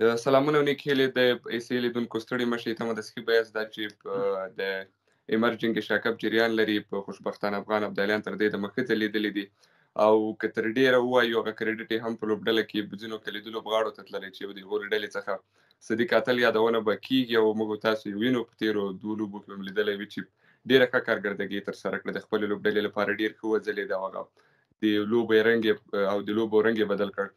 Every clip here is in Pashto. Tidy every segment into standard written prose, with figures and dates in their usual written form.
د سلامونه او نیک هیلې د ایسي لیدونکو، ستړي مه شئ. تمه د سخي بیاس دا چې د ایمرجنګ ایشیا کپ جریان لري. په خوشبختانه افغان ابدالیان تر دې د مخه ځلېدلي دي او که تر ډېره ووایو، هغه کریډیټ یې هم په لوبډله کې ځینو کلیدي لوبغاړو ته تللی چې د هغو له ډلې څخه صدیق اتل یادونه به کېږي. او موږ تاسو یې وینو، په تېرو دوو لوبو کې هم لیدلی وي چې ډېره ښه کارکردګي ترسره کړه، د خپلې لوبډلې لپاره ډېر ښه وځلېده او هغه د لوبې رنګ او د لوبو رنګ یې بدل کړ.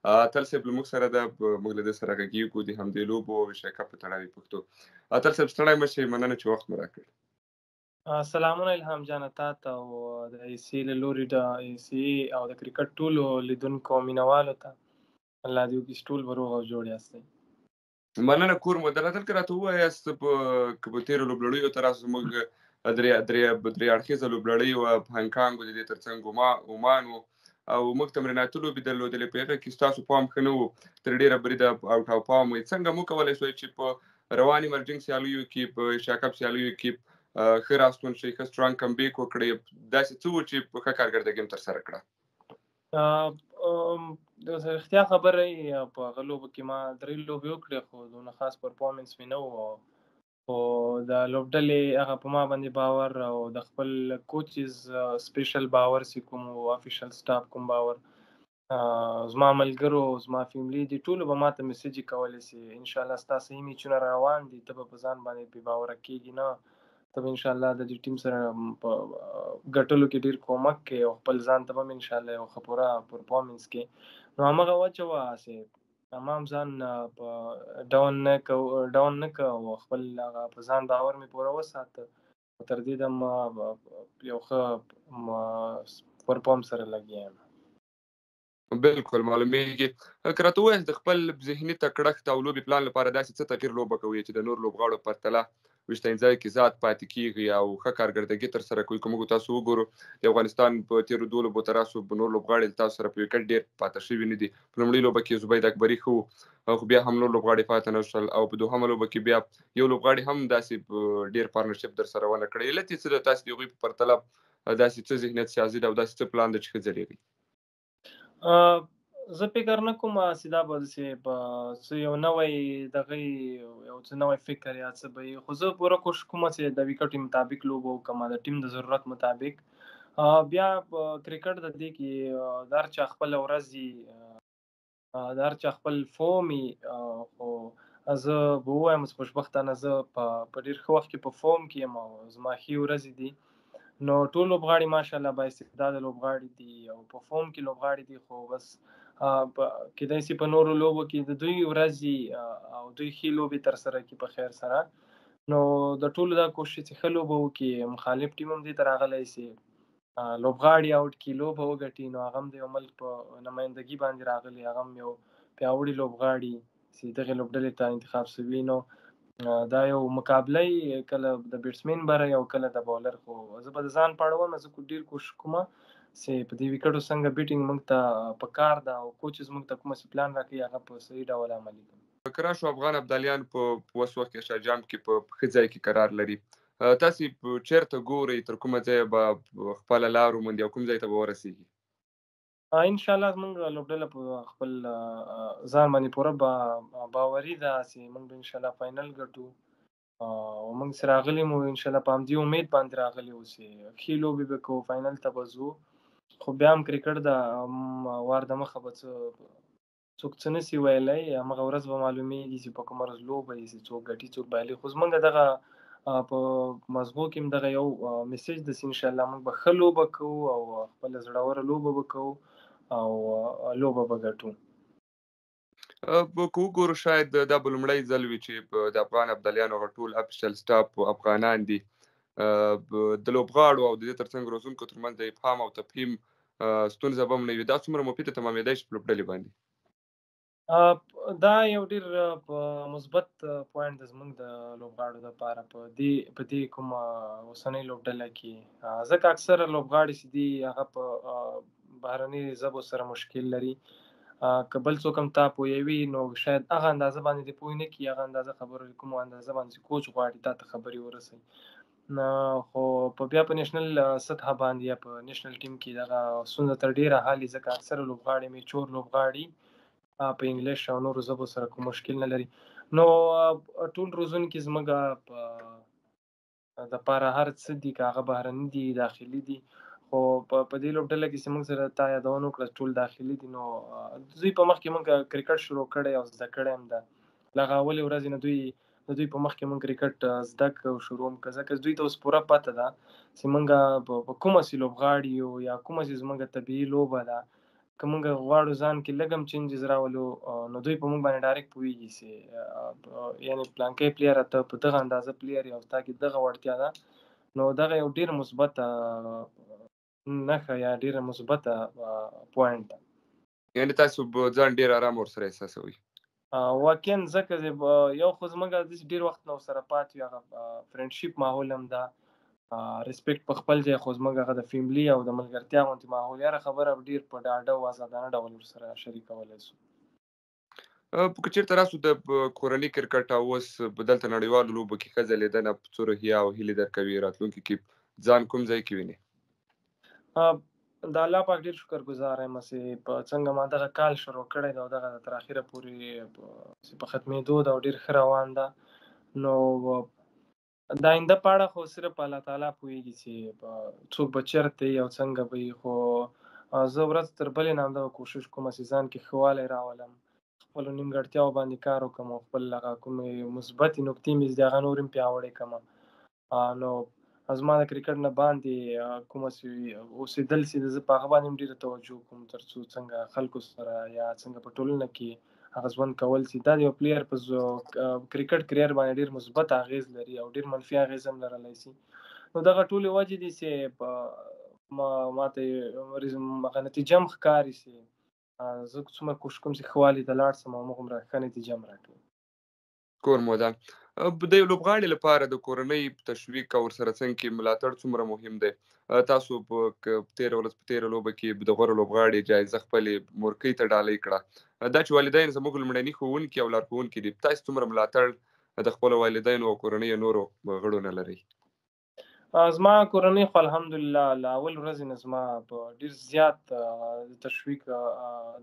اتل صاحب له موږ سره ده، موږ له ده سره غږېږو د همدې لوبو او ایشیا کپ په تړاو پښتو. اتل صاحب، ستړی مه شئ، مننه چې وخت مو راکړ. سلامونه الهام جان، تا ته او د ای سي له لوري د ای سي او د کرکټ ټولو لیدونکو او مینهوالو ته. الله دې وکړي چې ټول به روغ او جوړ یاستئ. مننه، کور مو ودان. که راته ووایاست، که په تېرو لوبلړیو ته راسو، زموږ درې درې درې اړخیزه لوبلړۍ وه، هانګ کانګ، د دې ترڅنګ عمان و او موږ تمریناتي لوبې درلودلې. په هغه کې ستاسو پام ښه نه و، تر ډېره بریده اوټ او پام وئ. څنګه مو کولی شوای چې په روان ایمرجنګ سیالیو کې، په ایشیا کپ سیالیو کې ښه راستون شئ، ښه سترانګ کمبیک وکړئ؟ داسې څه وو چې ښه کارکردګي هم ترسره کړه؟ د رښتیا خبره، په هغه لوبو کې ما درې لوبې وکړې، خو دونه خاص پرفارمنس مې نه و. خو د لوبډلې هغه په ما باندې باور او د خپل کوچز سپیشل باور چې کوم افیشل سټاف کوم باور، زما ملګرو، زما فیملی، دي ټولو به ماته میسج کولای شي: ان شاء الله ستا صحیح میچونه روان دي، ته به په ځان باندې بې باوره کېږي نه، ته به ان شاء الله د دې ټیم سره په ګټلو کې ډیر کومک کوي او خپل ځان ته به ان شاء الله یو ښه پوره پرفارمنس کې. نو همغه وجه وه چې ما هم ځان په ډاون نه کو او خپل هغه په ځان باور مې پوره وساته. تر دې دمه یو ښه پرفارم سره لګیا یم. بالکل معلومیږي. که راته ووایاست، د خپل ذهني تکړښت او لوبې پلان لپاره داسې څه تغییر لوبه کوي چې د نور لوبغاړو پرتله ویشتنځای کې زیات پاتې کیږي او ښه کارکردګي ترسره کوي؟ که موږ تاسو وګورو، د افغانستان په تېرو دوو لوبو ته راسو، نور لوبغاړي تاسو سره په ویکټ ډېر پاتې شوي نه دي. په لومړۍ لوبه کې زبید اکبري ښه وو، خو بیا هم نور لوبغاړي پاتې نه شول او په دوهمه لوبه کې بیا یو لوبغاړي هم داسې ډېر پارټنرشپ در سره ونه کړی. علت یې څه ده؟ تاسو د هغوی په پرتله داسې څه ذهنیت سازي ده او داسې څه پلان ده چې ښه ځلېږي؟ زه فکر نه کوم چې دا به داسې په څه یو نوی دغه یو څه نوی فکر یا څه به وي، خو زه پوره کوشش کوم چې د ویکټ مطابق لوبه وکړم، د ټیم د ضرورت مطابق. بیا په کرکټ د دې کې د هر چا خپله ورځ وي، د هر چا خپل فورم وي. خو زه به ووایم چې خوشبختانه زه په ډېر ښه وخت کې په فورم کې یم او زما ښې ورځې دي. نو ټول لوبغاړي ماشاءالله با استعداده لوبغاړي دي او په فورم کې لوبغاړي دي، خو بس کېدای شي په نورو لوبو کې د دوی ورځې او دوی ښې لوبې ترسره کړي په خیر سره. نو د ټولو دا کوشش چې ښه لوبه وکړي. مخالف ټیم هم دې ته راغلی چې لوبغاړي اوټ کړي، لوبه وګټي. نو هغه هم د یو ملک په نمایندګي باندې راغلی، هغه هم یو پیاوړي لوبغاړي چې دغې لوبډلې ته انتخاب شوي. نو دا یو مقابله کله د بیټسمین بره او کله د بالر. خو زه به د ځان په اړه وایم، زه ډیر کوشش کوم چې په دې ویکټو څنګه بیټینګ موږ ته په کار ده او کوچز موږ ته کومه پلان راکوي، هغه په صحیح ډول عملي کړم. که راشو، افغان ابدالیان په اوس وخت کې شاه جام کې په ښه ځای کې قرار لري. تاسو چیرته ګورئ، تر کومه ځایه به خپله لار وموندي او کوم ځای ته به ورسیږي؟ ان شاء الله موږ لوبډله په خپل ځان باندې پوره باوري ده چې موږ به ان شاء الله فاینل ګټو. او موږ چې راغلي مو، ان شاء الله په همدې امید باندې راغلي وو چې ښې لوبې به کوو، فاینل ته به ځو. خو بیا هم کرکټ ده، وار د مخه به څه څوک څه نه سي ویلی. همغه ورځ به معلومیږي چې په کومه ورځ لوبه وي چې څوک ګټي، څوک بایلي. خو زمونږ دغه په مزغو کې هم دغه یو میسج ده چې انشاءالله موږ به ښه لوبه کوو او خپله زړوره لوبه به کوو او لوبه به ګټو. که وګورو، شاید دا به لومړی ځل وي چې د افغان ابدالیانو هغه ټول افیشل سټاف افغانان دي. د لوبغاړو او د دې ترڅنګ روزونکو ترمنځ د افهام او تفهیم ستونزه به هم نه وي. دا څومره مفیده تمامېدای شي په لوبډلې باندې؟ دا یو ډیر مثبت پوینټ د زمونږ د لوبغاړو لپاره په دې کومه اوسنۍ لوبډله کې، ځکه اکثره لوبغاړي چې دي، هغه په بهرني ژبو سره مشکل لري. که بل څوک هم تا پوهوي، نو شاید هغه اندازه باندې دې پوه نه کړي، هغه اندازه خبرو کومه اندازه باندې کوچ غواړي تا ته خبرې ورسوي. خو په بیا په نېشنل سطح باندې یا په نېشنل ټیم کې دغه ستونزه تر ډېره حل، ځکه اکثره لوبغاړي میچور لوبغاړي په انګلیش او نورو ژبو سره کوم مشکل نه لري. نو ټول روزونکي زموږ په د پاره هر څه دي، که هغه بهرني دي، داخلي دي. خو په دې لوبډله کې چې موږ سره تا یادونه وکړه، ټول داخلي دي. نو دوی په مخ کې موږ کرکټ شروع کړی او زده کړی هم ده. له هغه اولې ورځې نه د دوی په مخ کې موږ کرکټ زده کړ او شروع هم کړ، ځکه دوی ته اوس پوره پته ده چې موږ په کومه سي لوبغاړي یو یا کومه چې زموږ طبیعي لوبه ده. که موږ غواړو ځان کې لږ هم changes راولو، نو دوی په موږ باندې direct پوهېږي چې یعنې پلانکی player ته په دغه اندازه player یې او ستا کې دغه وړتیا ده. نو دغه یو ډېره مثبته نښه یا ډېره مثبته point ده. یعنې تاسو ځان ډېر ارام ورسره احساسوئ؟ واقعا، ځکه یو خو زموږ داسې ډېر وخت نه ورسره پاتې وي، هغه friendship ماحول هم ده، respect په خپل ځای، خو زموږ هغه د family او د ملګرتیا غوندې ماحول، یاره خبره ډېر په ډاډه او ازادانه ډول ورسره شریکولی سو. که چېرته راسو د کورني کرکټ او اوس دلته نړیوالو لوبو کې ښه ځلېدنه څه روحیه او هیلې درکوي؟ راتلونکي کې ځان کوم ځای کې وینې؟ د الله پاک ډېر شکر ګزار یم چې په څنګه ما دغه کال شروع کړی دی او دغه تر اخره پورې په ختمېدو ده او ډېر ښه روان ده. نو د آینده په اړه خو صرف الله تعالی پوهېږي چې څوک به چېرته وي او څنګه به وي، خو زه ورځ تر بلې نه همدغه کوشش کوم چې ځان کې ښه والی راولم، خپلو نیمګړتیاوو باندې کار وکړم او خپل هغه کومې مثبتې نکتې مې دي هغه نور هم پیاوړې کړم. نو زما د کرکټ نه باندې کومه چې اوسېدل چې زه په هغه باندې هم ډېره توجه کوم، تر څو څنګه خلکو سره یا څنګه په ټولنه کې هغه ژوند کول چې دا د یو player په کرکټ career باندې ډېر مثبت اغېز لري او ډېر منفي اغېز هم لرلی شي. نو دغه ټولې وجې دي چې ما ته هغه نتیجه هم ښکاري چې زه څومره کوښښ کوم چې ښه والي ته لاړ شم او همغومره ښه نتیجه هم راکوي. کور مو ودان. د یو لوبغاړي لپاره د کورنۍ تشویق او ورسره څنګ کې ملاتړ څومره مهم دی؟ تاسو په تېره ورځ په تېره لوبه کې د غوره لوبغاړي جایزه خپلې مورکۍ ته ډالۍ کړه. دا چې والدین زموږ لومړني ښوونکي او لارښوونکي دي، تاسو څومره ملاتړ د خپلو والدینو او کورنۍ نورو غړو نه لرئ؟ زما کورنۍ خو الحمدلله له اول ورځې نه زما په ډېر زیات تشویق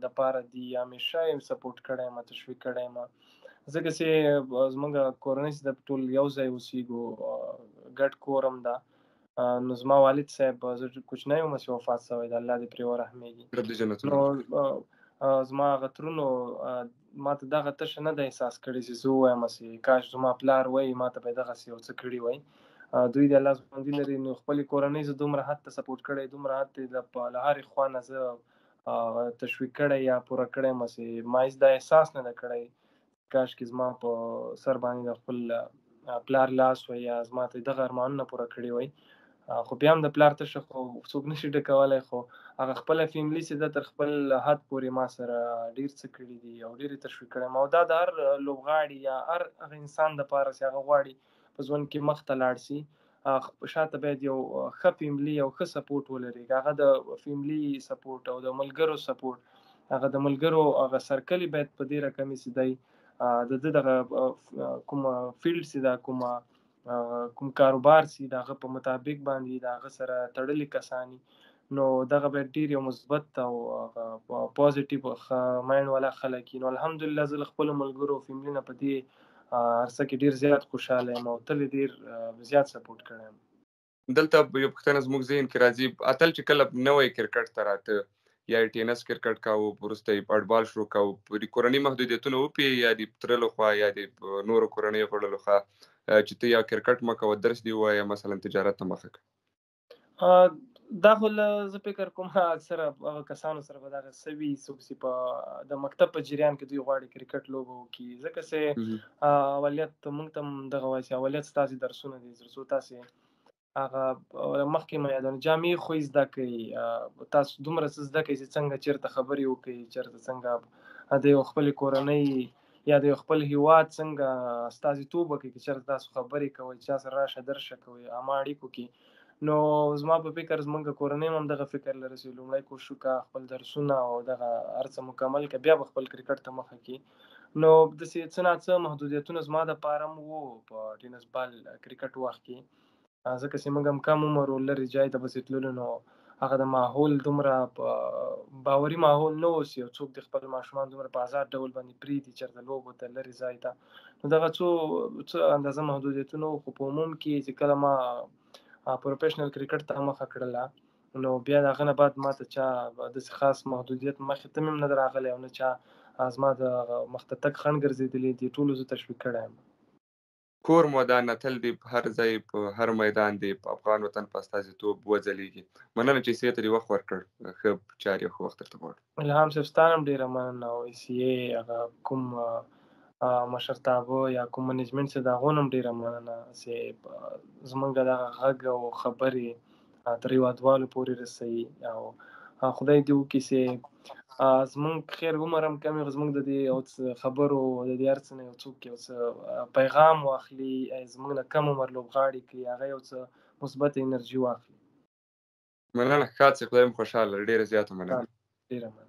دپاره دي، همیشه یې support کړی یم، تشویق کړی یم، ځکه چې زموږ کورنۍ چې د ټول یو ځای اوسېږو، ګډ کور هم ده. نو زما والد صاحب زه کوچنی وم چې وفات شوی دی، الله دې پرې ورحمېږي. نو زما هغه ترونو ما ته دغه تشه نه ده احساس کړې چې زه ووایم چې کاش زما پلار وای ما ته به یې دغسې یو څه کړي وای. دوی د الله ژوندي لري. نو خپلې کورنۍ زه دومره حد ته support کړی، دومره حد ته له هرې خوا نه زه تشویق کړی یا پوره کړی یم چې ما هېڅ دا احساس نه ده کړی کاش کې زما په سر باندې د خپل پلار لاس وای یا زما ته دغه ارمانونه پوره کړي وای. خو بیا هم د پلار تشه خو څوک نشي ډکولی، خو هغه خپله family چې ده تر خپل حد پورې ما سره ډېر څه کړي دي او ډېر یې تشویق کړی یم. او دا د هر لوبغاړي یا هر هغه انسان دپاره چې هغه غواړي په ژوند کې مخته لاړ سي، شاته باید یو ښه family او ښه support ولري. هغه د family support او د ملګرو support، هغه د ملګرو هغه circle باید په دې رقمي چې دی د ده دغه کوم field چې ده، کوم کاروبار چې د هغه په مطابق باندې د هغه سره تړلي کسان، نو دغه باید ډېر یو مثبت او positive mind والا خلک وي. نو الحمدلله زه له خپلو ملګرو او family نه په دې هر څه کې ډېر زیات خوشحاله یم او تل یې ډېر زیات support کړی یم. دلته یو پوښتنه زموږ ذهن کې راځي، اتل چې کله نوی کرکټ ته راته یا یې ټینس کرکټ کاوه، وروسته یې فوټبال شروع کاوه، د کورنۍ محدودیتونه وپې یا د تره لخوا یا د نورو کورنیو غړو لخوا چې ته یا کرکټ مه کوه، درس دې ووایه، مثلا تجارت ته مخه کړه؟ دا خو زه فکر کوم اکثره هغه کسانو سره به دغه څه وي څوک چې په د مکتب په جریان کې دوی غواړي کرکټ لوبه وکړي، ځکه چې اولیت موږ ته هم دغه وایي چې اولیت ستاسې درسونه دي، تر څو تاسې هغه مخکې مې یادونه جامع خو یې زده کړئ، تاسو دومره څه زده کړئ چې څنګه چېرته خبرې وکړئ، چېرته څنګه د یو خپلې کورنۍ یا د یو خپل هیواد څنګه استازیتوب وکړئ، که چېرته تاسو خبرې کوئ، چا سره راشه درشه کوئ، عامه اړیکو کې. نو زما په فکر زموږ کورنۍ هم دغه فکر لري چې لومړی کوشش وکړه خپل درسونه او دغه هر څه مکمل کړه، بیا به خپل کرکټ ته مخه کړي. نو داسې څه ناڅه محدودیتونه زما دپاره هم وو په ټینس بال کرکټ وخت کې، ځکه چې موږ هم کم عمر و، لرې جای ته پسې تللو، نو هغه د ماحول دومره په باوري ماحول نه اوسي او څوک د خپل ماشومان دومره په آزاد ډول باندې پریږدي چېرته لوبو ته لرې ځای ته. نو دغه څو څه اندازه محدودیتونه، خو په عموم کې چې کله ما پروفیشنل کرکټ ته مخه کړله، نو بیا د هغه نه بعد ماته چا داسې خاص محدودیت مخې ته مې هم نه دی راغلی او نه چا زما د مخته تګ خنډ ګرځېدلی دي. ټولو زه تشویق کړی یم. کور مو ودان، اتل دې په هر ځای، په هر میدان دې په افغان وطن په استازیتوب وځلېږي. مننه چې سي ته دې وخت ورکړ. ښه چارې او ښه وخت درته غواړم. الهام صاحب، ستا هم ډېره مننه او ای سي ای هغه کوم مشرتابه یا کوم منیجمنټ چې د هغو نه هم ډېره مننه چې زمونږ دغه غږ او خبرې تر هېوادوالو پورې رسوي، او خدای دې وکړي چې زمونږ خیر عمر هم کم وي، خو زمونږ د دې یو څه خبرو، د دې هر څه نه یو څوک یو څه پیغام واخلي، زمونږ نه کم عمر لوبغاړي کړي، هغه یو څه مثبته انرژي واخلي. مننه، ښاد سې، خدای مو خوشحاله. ډېره زیاته مننه. ډېره مننه.